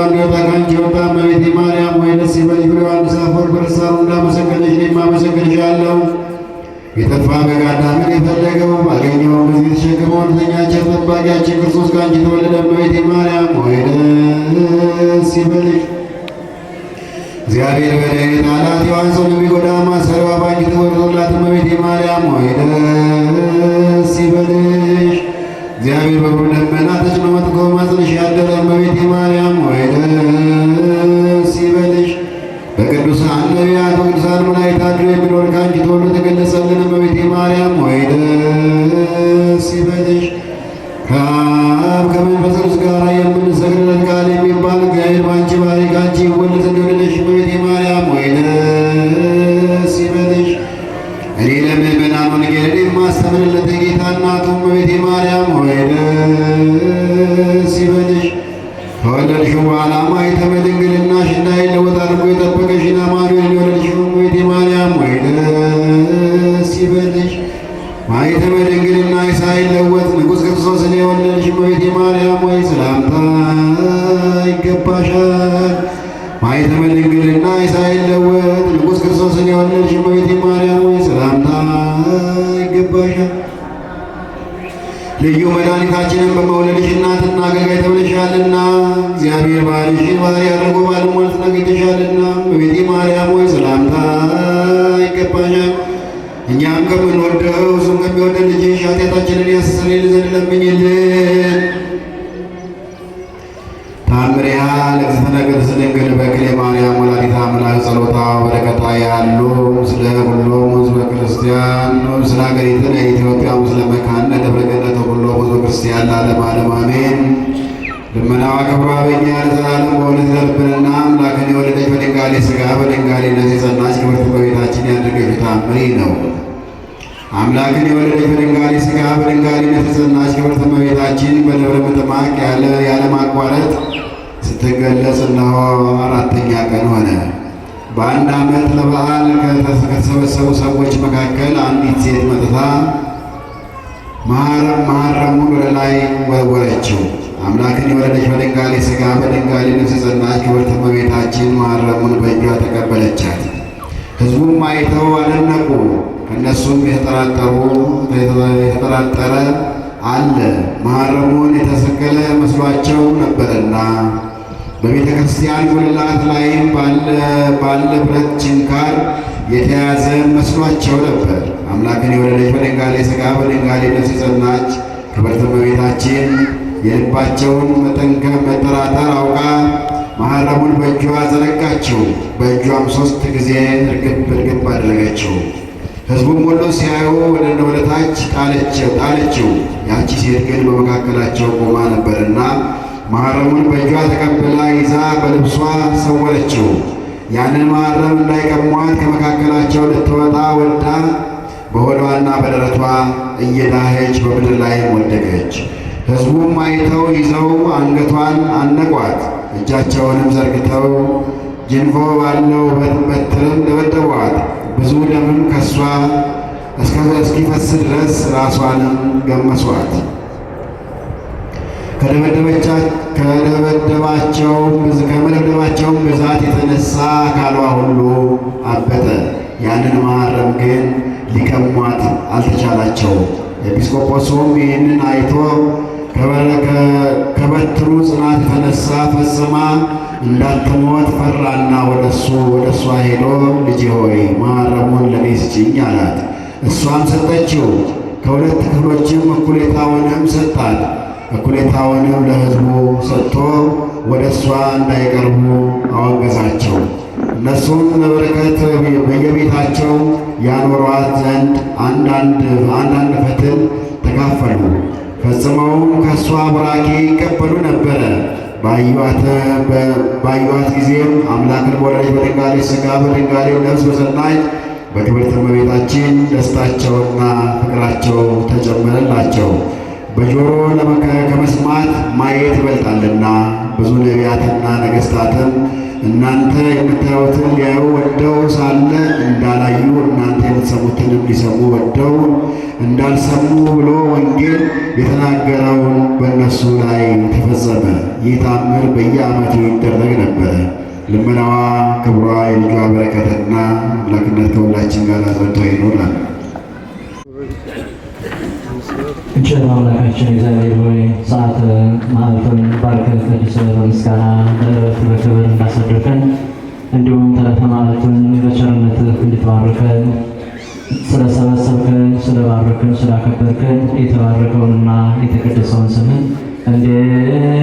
አንዱ የወጣ ከአንቺ የወጣ እመቤቴ ማርያም ሆይ ደስ ይበልሽ ብሎ ዮሐንስ አፈወርቅ በልሳኑ እንዳመሰገነሽ እኔም አመሰግንሻለሁ። የጠፋ በግ አዳምን የፈለገው ባገኘውም ጊዜ የተሸከመው እውነተኛ ቸር ጠባቂያችን ክርስቶስ ከአንቺ የተወለደ እመቤቴ ማርያም ሆይ ደስ ይበልሽ። እግዚአብሔር በደኅን ጣላት ሔዋን ሰውን የሚጎዳ ማሰሪያዋ በአንቺ ተቆርጦላት እመቤቴ ማርያም ሆይ ደስ ይበልሽ። እግዚአብሔር በብሩህ ደመና ተጭኖ መጥቶ በማኅፀንሽ ያደረ እመቤቴ ማርያም ሆይ ደስ ይበልሽ። በቅዱሳን ነቢያት በቅዱሳን መላእክት አድሮ የሚኖር ከአንቺ ተወልዶ የተገለጸልን እመቤቴ ማርያም ሆይ ደስ ይበልሽ። ከአብ ከመንፈስ ቅዱስ ጋር የምንሰግድለት ቃል የሚባል እግዚአብሔር በአንቺ ባህሪ ከአንቺ ይወለድ ዘንድ የወደደሽ እመቤቴ ማርያም ሆይ ደስ ይበልሽ። እኔ ለምእመናን ወንጌልን የማስተምርለት የጌታ እናቱ እመቤቴ ማርያም ሆይ ደስ ይበልሽ። ከወለድሽው በኋላ ማኅተመ ድንግልናሽ እንዳይለወጥ አድርጎ የጠበቀሽን አማኑኤልን የወለድሽው እመቤቴ ማርያም ሆይ ደስ ይበልሽ። ማኅተመ ድንግልናሽ ሳይለወጥ ንጉሥ ክርስቶስን የወለድሽ እመቤቴ ማርያም ሆይ ሰላምታ ይገባሻል። ማኅተመ ድንግልናሽ ሳይለወጥ ንጉሥ ክርስቶስን የወለድሽ እመቤቴ ማርያም ሆይ ሰላምታ ይገባሻል። ልዩ መድኃኒታችንን በመውለድሽ እናትና አገልጋይ ተብለሻልና እግዚአብሔር ባልሽን ባሕርይ አድርጎ ባለሟልነት አግኝተሻልና እመቤቴ ማርያም ሆይ ሰላምታ ይገባሻል። እኛም ከምንወደው እሱም ከሚወደን ልጅሽ ኃጢአታችንን ያስተሰርይልን ዘንድ ለምኝልን። ታምሪሃ ለእግዝእትነ ቅድስት ድንግል በክልኤ ማርያም ወላዲተ አምላክ ጸሎታ በረከታ ያሉ ምስለ ኩሎሙ ሕዝበ ክርስቲያን ምስለ ሀገሪትነ ኢትዮጵያ ምስለ መካነ ደብረ ገነት ኩሎሙ ሕዝበ ክርስቲያን ለዓለመ ዓለም አሜን። ልመናዋ ክብሯ በእኛ ለዘላለም በእውነት ይደርብንና አምላክን የወለደች በድንጋሌ ሥጋ በድንጋሌ ነፍስ የጸናች ክብርት እመቤታችን ያደረገችው ተአምር ይህ ነው። አምላክን የወለደች በድንጋሌ ሥጋ በድንጋሌ ነፍስ የጸናች ክብርት እመቤታችን በደብረ ምጥማቅ ያለማቋረጥ ስትገለጽ እነሆ አራተኛ ቀን ሆነ። በአንድ ዓመት ለበዓል ከተሰበሰቡ ሰዎች መካከል አንዲት ሴት መጥታ መሐረሙን ወደ ላይ ወረወረችው። አምላክን የወለደች በድንጋሌ ሥጋ በድንጋሌ ነፍስ የጸናች ክብርት እመቤታችን መሐረሙን በእጇ ተቀበለቻት። ሕዝቡም አይተው አደነቁ። ከእነሱም የተጠራጠረ አለ፣ መሐረሙን የተሰቀለ መስሏቸው ነበርና። በቤተ ክርስቲያን ጉልላት ላይም ባለ ብረት ችንካር የተያዘ መስሏቸው ነበር። አምላክን የወለደች በድንጋሌ ሥጋ በድንጋሌ ነፍስ የጸናች ክብርት እመቤታችን የልባቸውን መጠራጠር አውቃ መሐረሙን በእጇ ዘረጋችው። በእጇም 3 ጊዜ እርግብ እርግብ አደረገችው። ሕዝቡም ሁሉ ሲያዩ ወደ ታች ጣለችው። ያቺ ሴት ግን በመካከላቸው ቆማ ነበርና መሐረሙን በእጇ ተቀብላ ይዛ በልብሷ ሰወረችው። ያንን መሐረም እንዳይቀሟት ከመካከላቸው ልትወጣ ወዳ በሆዷና በደረቷ እየዳኸች በምድር ላይ ወደቀች። ሕዝቡም አይተው ይዘው አንገቷን አነቋት። እጃቸውንም ዘርግተው ጅንፎ ባለው በትርም ደበደቧት። ብዙ ደምም ከሷ እስኪፈስ ድረስ ራሷንም ገመሷት። ከመደብደባቸውም ብዛት የተነሳ አካሏ ሁሉ አበጠ። ያንን መሐረም ግን ሊቀሟት አልተቻላቸውም። ኤጲስቆጶሱም ይህንን አይቶ ከበትሩ ጽናት የተነሳ ፈጽማ እንዳትሞት ፈራና ወደ እሷ ሄዶ ልጄ ሆይ መሐረሙን ለእኔ ስጪኝ አላት። እሷም ሰጠችው። ከሁለት ክፍሎችም እኩሌታውንም ሰጣት። እኩሌታውንም ለሕዝቡ ሰጥቶ ወደ እሷ እንዳይቀርቡ አወገዛቸው። እነሱም ለበረከት በየቤታቸው ያኖሯት ዘንድ አንዳንድ ፈትል ተካፈሉ። ፈጽመውም ከእሷ ቡራኬ ይቀበሉ ነበረ። ባዩዋት ጊዜም አምላክን በወለደች በድንጋሌ ሥጋ በድንጋሌ ነፍስ በጸናች በክብርት እመቤታችን ደስታቸውና ፍቅራቸው ተጨመረላቸው። በጆሮ ከመስማት ማየት ይበልጣልና ብዙ ነቢያትና ነገሥታትም እናንተ የምታዩትን ሊያዩ ወደው ሳለ እንዳላዩ፣ እናንተ የምትሰሙትንም ሊሰሙ ወደው እንዳልሰሙ ብሎ ወንጌል የተናገረውን በእነሱ ላይ ተፈጸመ። ይህ ታምር በየዓመቱ ይደረግ ነበረ። ልመናዋ ክብሯ የልጇ በረከትና አምላክነት ከሁላችን ጋር ጸንቶ ይኖራል። ቸር አምላካችን እግዚአብሔር ሆይ፣ ሰዓተ መዓልቱን ባርከህ ቀድሰህ በምስጋና በእረፍት በክብር እንዳሳደርከን፣ እንዲሁም ተረፈ መዓልቱን በቸርነትህ እንድትባርከን ስለሰበሰብከን፣ ስለባረክን፣ ስላከበርከን የተባረከውንና የተቀደሰውን ስምህን እንዲህ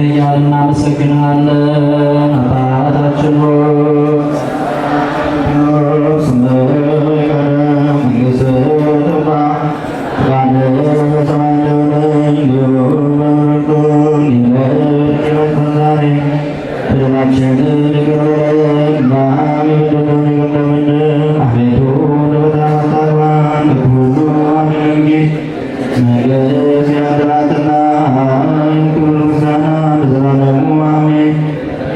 እያልን እናመሰግንሃለን። አባታችን ሆይ፣ ስምህ ይቀደም፣ መንግሥትህ ትምጣ፣ ፈቃድህ በሰማይ እንደሆነች እንዲሁም በምድር ትሁን። የዕለት እንጀራችንን ዛሬ በደላችንን ይቅር በለን እኛም የበደሉንን ይቅር እንደምንል። አቤቱ፣ ወደ ፈተና አታግባን፣ ከክፉ ሁሉ አድነን እንጂ መንግሥት ያንተ ናትና፣ ኃይል፣ ክብር፣ ምስጋና ለዘላለሙ አሜን።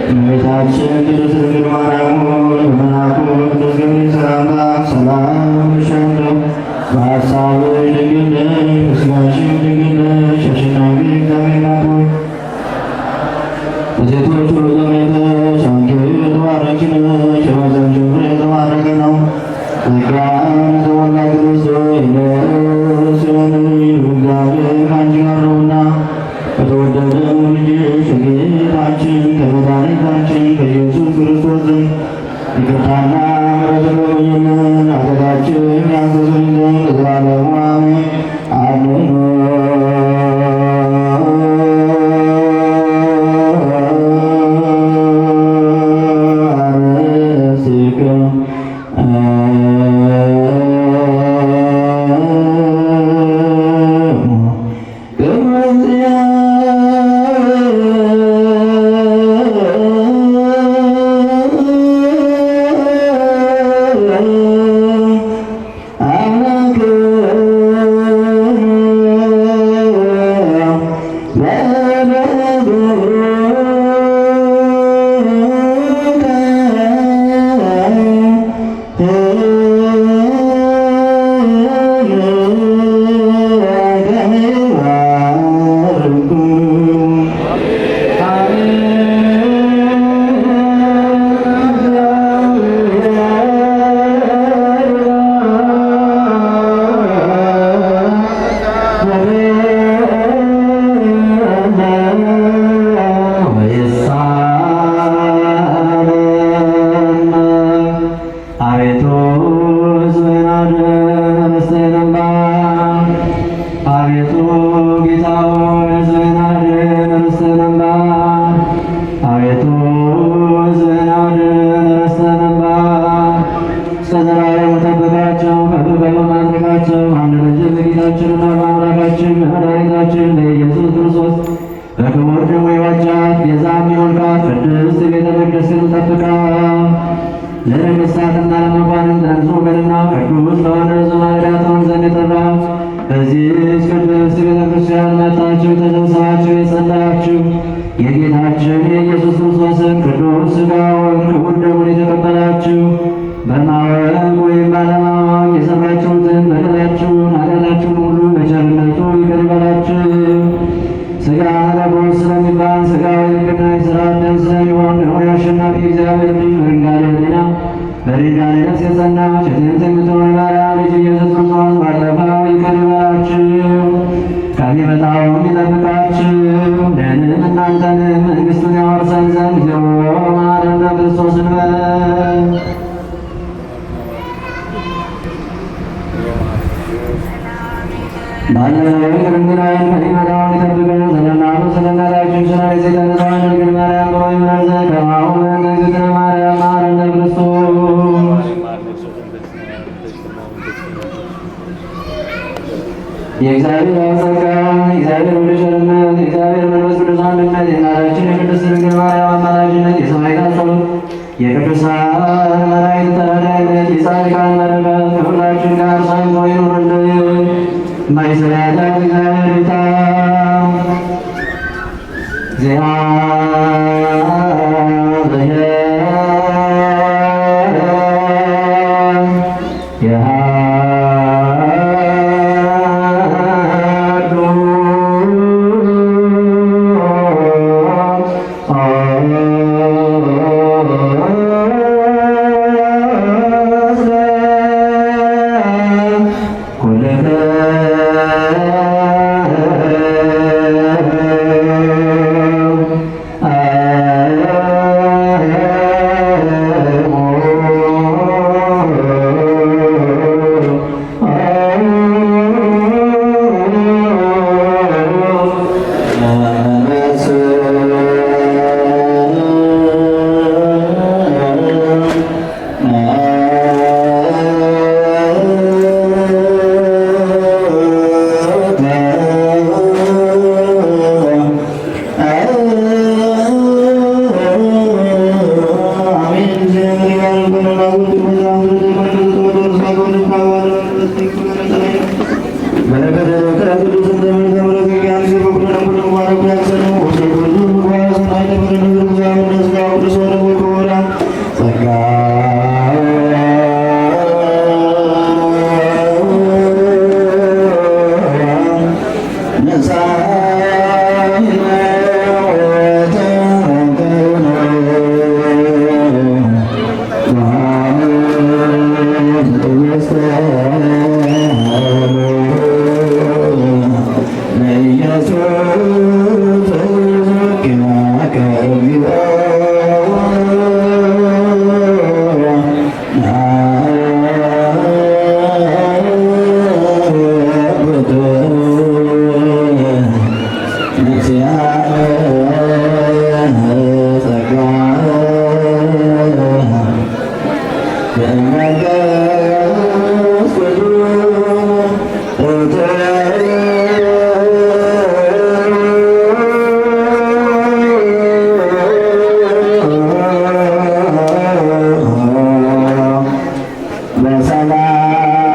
እመቤታችን ቅድስት ድንግል ማርያም ሆይ፣ በመልአኩ በቅዱስ ገብርኤል ሰላምታ ሰላም እልሻለሁ። በሐሳብሽ ድንግል ነሽ፣ በሥጋሽም ድንግል ነሽ። አሸናፊ እግዚአብሔር እናት ሆይ፣ ከሴቶች ሁሉ ተለይተሽ አንቺ የተባረክሽ ነሽ፣ የማኅፀንሽ ፍሬ የተባረከ ነው። ጸጋን የተሞላሽ ቅድስት ሆይ፣ ደስ ይበልሽ፣ እግዚአብሔር ከአንቺ ጋር ነውና፣ ከተወደደው ልጅሽ ከጌታችን ከመድኃኒታችን ከኢየሱስ ክርስቶስ ዘንድ ይቅርታና ምሕረትን ለምኝልን፣ ኃጢአታችንን ያስተሰርይልን ዘንድ ለዘላለሙ አሜን። አሜን። አቤቱ፣ ሕዝብህን አድን፣ ርስትህንም ባርክ። አቤቱ ጌታ ሆይ፣ ሕዝብህን አድን፣ ርስትህንም ባርክ። አቤቱ፣ ሕዝብህን አድን፣ ርስትህንም ባርክ። እስከ ዘላለሙ ጠብቃቸው፣ ከፍ ከፍ አድርጋቸው። አንድ ልጅ በጌታችንና በአምላካችን በመድኃኒታችን በኢየሱስ ክርስቶስ በክቡር ደሙ የዋጃት፣ ቤዛም የሆንካት ቅድስት ቤተ መቅደስን ጠብቃት። ለነገሥታትና ለመኳንንት፣ ለንጹሕ ወገንና ቅዱስ ለሆነ ሕዝብ ማደሪያ ትሆን ዘንድ የጠራህ፣ በዚህች ቅድስት ቤተ ክርስቲያን መጥታችሁ ተሰብስባችሁ የጸለያችሁ፣ የጌታችን የኢየሱስ ክርስቶስን ቅዱስ ሥጋውን ክቡር ደሙን የተቀበላችሁ፣ በማወቅ ወይም ባለማወቅ የሰራችሁትን በደላችሁን ኃጢአታችሁን ሁሉ በቸርነቱ ይቅር ይበላችሁ። ሥጋ መለኮት ስለሚባል ሥጋው የሕግና የሥርዓት ደም ስለሚሆን ደግሞ የአሸናፊ እግዚአብሔር ልጅ በድንጋሌ ሕሊና በድንጋሌ ነፍስ የጸናች የጥንት የምትሆን የማርያም ልጅ ኢየሱስ ክርስቶስ ባለፈው ይቅር ይበላችሁ፣ ከሚመጣውም ይጠብቃችሁ። እኔንም እናንተንም መንግሥቱን ያወርሰን ዘንድ እግዚኦ መሐረነ ክርስቶስ እንበል። ባለፈው ይቅር እንዲለን ከሚመጣውም ይጠብቀን። ስለ እናቱ ስለ እናታችን ስለ ንጽሕተ ንጹሐን ድንግል ማርያም ብሎ ይምረን ዘንድ ከማሁ በእንተ እግዝእትነ ማርያም መሐረነ ክርስቶስ። የእግዚአብሔር አብ ጸጋ፣ የእግዚአብሔር ወልድ ቸርነት፣ የእግዚአብሔር መንፈስ ቅዱስ አንድነት፣ የእናታችን የቅድስት ድንግል ማርያም አማላጅነት፣ የሰማዕታት ጸሎት፣ የቅዱሳን መላእክት ተራዳኢነት፣ የጻድቃን በረከት ከሁላችን ጋር ጸንቶ ይኑርልን። ማይሰራ እግዚአብሔር ይፍታ። ሰላም።